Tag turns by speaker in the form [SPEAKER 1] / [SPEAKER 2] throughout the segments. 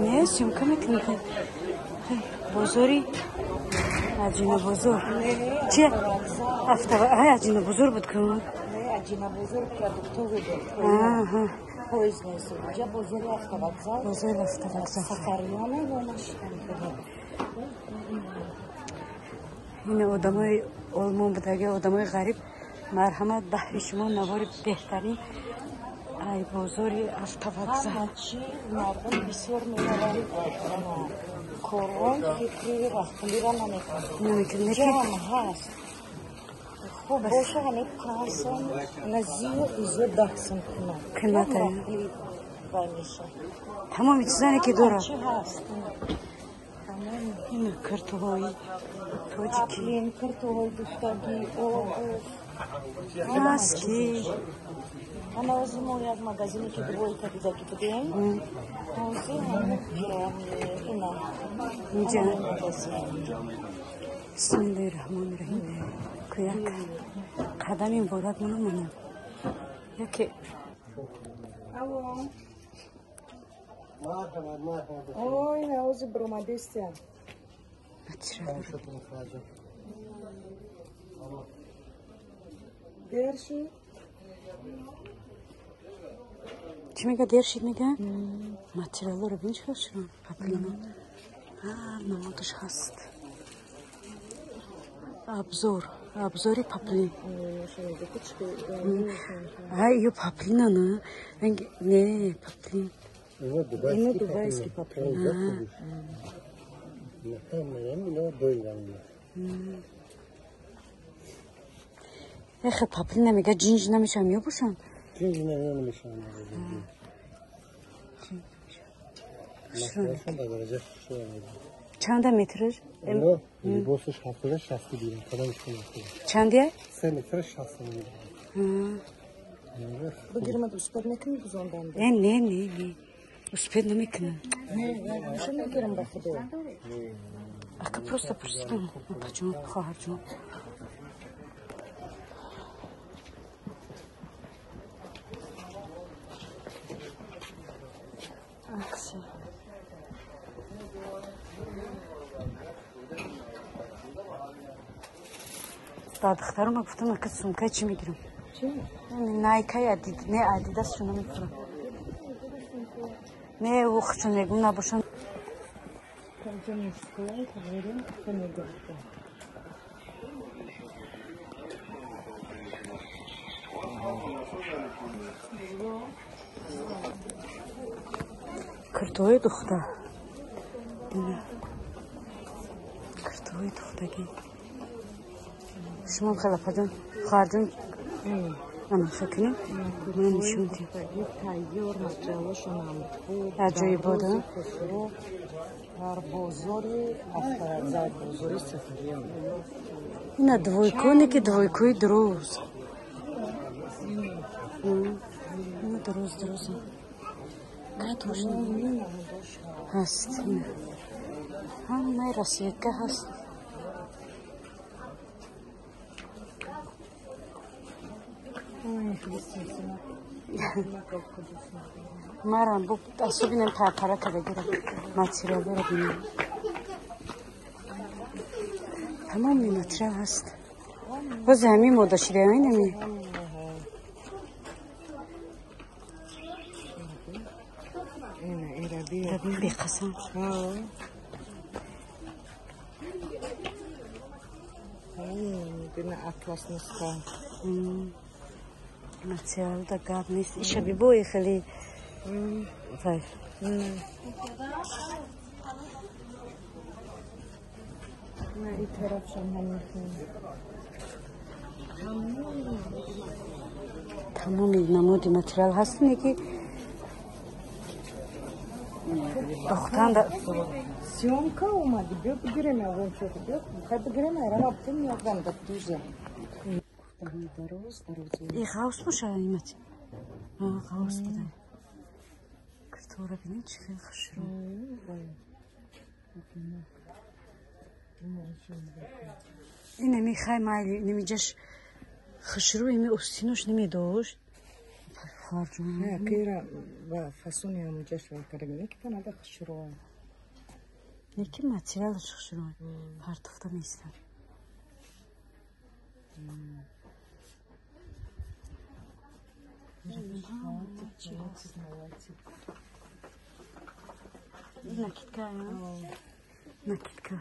[SPEAKER 1] Не, съёмка мекунем. Бозори Аҷина бозор. Чи? Аҷина бозор буд ку?
[SPEAKER 2] Аҷина бозор продуктовый буд.
[SPEAKER 1] Аҳа.
[SPEAKER 2] Поезд нест. Инҷа бозори автовокзал.
[SPEAKER 1] Бозори автовокзал.
[SPEAKER 2] Сафарёна номаш.
[SPEAKER 1] Ин одамои олмон будаги, одамои ғариб. Марҳамат, баҳри шумо навори беҳтарин ай бозори автовокзал.
[SPEAKER 2] Ҳама чи мардум бисёр меовард. Корвон фикри раҳпулиро намекунад.
[SPEAKER 1] Намекунад.
[SPEAKER 2] Ҷамъ ҳаст. Хуб боша, ҳами 5 сом, на зиё изо 10 сом кунад.
[SPEAKER 1] Қимат.
[SPEAKER 2] Вай мешавад.
[SPEAKER 1] Тамоми чизане ки дорад.
[SPEAKER 2] Чи ҳаст?
[SPEAKER 1] Ин киртуҳои тоҷикӣ.
[SPEAKER 2] Паплин, киртуҳои духтагӣ, обув.
[SPEAKER 1] Носки.
[SPEAKER 2] Ана ҳозир мо як магазине ки двойка дидаги будем. Ҳозир ина.
[SPEAKER 1] Инҷа.
[SPEAKER 2] Магазин.
[SPEAKER 1] Бисмиллоҳи раҳмони раҳим. Ку як қадами муборак монам. Яке
[SPEAKER 2] Алло. Ой, ҳозир биромадестия. Дер шид?
[SPEAKER 1] Чӣ мега, дер шид мега? Материалҳоро бин, чӣ хел шуданд. Паплино. Ҳар намудаш ҳаст. Абзор, абзори паплин. Ай, ё паплина на? Не, паплин.
[SPEAKER 2] Ино дубайский паплин.
[SPEAKER 1] Эхе, паплина мега ҷинҷ намешавам ё бошам?
[SPEAKER 3] Ҷинҷ намешавам.
[SPEAKER 1] Чанда метраш?
[SPEAKER 3] Либосаш 70 60 дирам. Кадомаш
[SPEAKER 1] Чандия?
[SPEAKER 3] 3 метр 60 дирам.
[SPEAKER 2] Бигирмад, успеть мекунӣ бузондан?
[SPEAKER 1] Не, не, не, не. Успеть намекунам.
[SPEAKER 2] Не, ягонша мегирам ба худо.
[SPEAKER 1] Ака, просто пурсидам, апаҷон, хоҳарҷон. Акси. Ба духтарума гуфтам, ака, сумкаи чӣ мегирам? Найкаи Адид, не, Адидас шуна мефурам. Не, ухчун мегум набошам. Киртуҳои духта. Киртуҳои духтагӣ. Шумо хел, апаҷон, хоҳарҷон, ана кунем, ман нишон диҳам.
[SPEAKER 2] Тайёр материалошонам хуб.
[SPEAKER 1] Аҷоибот.
[SPEAKER 2] Дар бозори автовокзал, бозори Сафариён.
[SPEAKER 1] Ина двойконе ки двойкои дуруст. Ина дуруст, дуруст. Катошни ҳаст. Ҳамаи расветка ҳаст. Марам бу особенно пара кардагира материалҳоро бинем. Тамоми материал ҳаст. Боз ҳамин мода шида, инами. Беқасам.
[SPEAKER 2] Атлас нуска.
[SPEAKER 1] Материал да гап нест. Иша бибои хеле вай.
[SPEAKER 2] На и тарафшам ҳамин.
[SPEAKER 1] Тамоми намуди материал ҳаст, не ки духтанда.
[SPEAKER 2] Съёмка омади, биё бигирем ягон чиз, биё хай бигирем, айрава бутем ягон да дуза.
[SPEAKER 1] И ғавс боша имати. Ғавс буда. Киртуҳоро бинед, чӣ хел хушрӯ. Инами хай майли, инамиҷаш хушрӯ, ими остинош намедошт. Хоҳарҷон.
[SPEAKER 2] Не, кира ба фасони ҳамуҷа шур карда, не ки панада хушрӯ.
[SPEAKER 1] Яки материалаш хушрӯ. Партофта меистад. Накидка, накидка.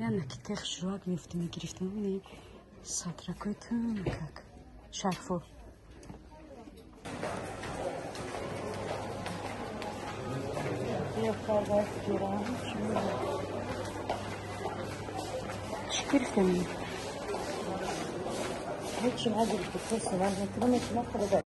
[SPEAKER 1] Я накидка хушрӯак меёфтам, мегирифтам. Сатракои тунакак. Шарфо. Чӣ гирифтам?
[SPEAKER 2] Ҳечи нагирифти, просто ман метавонам, ки ман худо.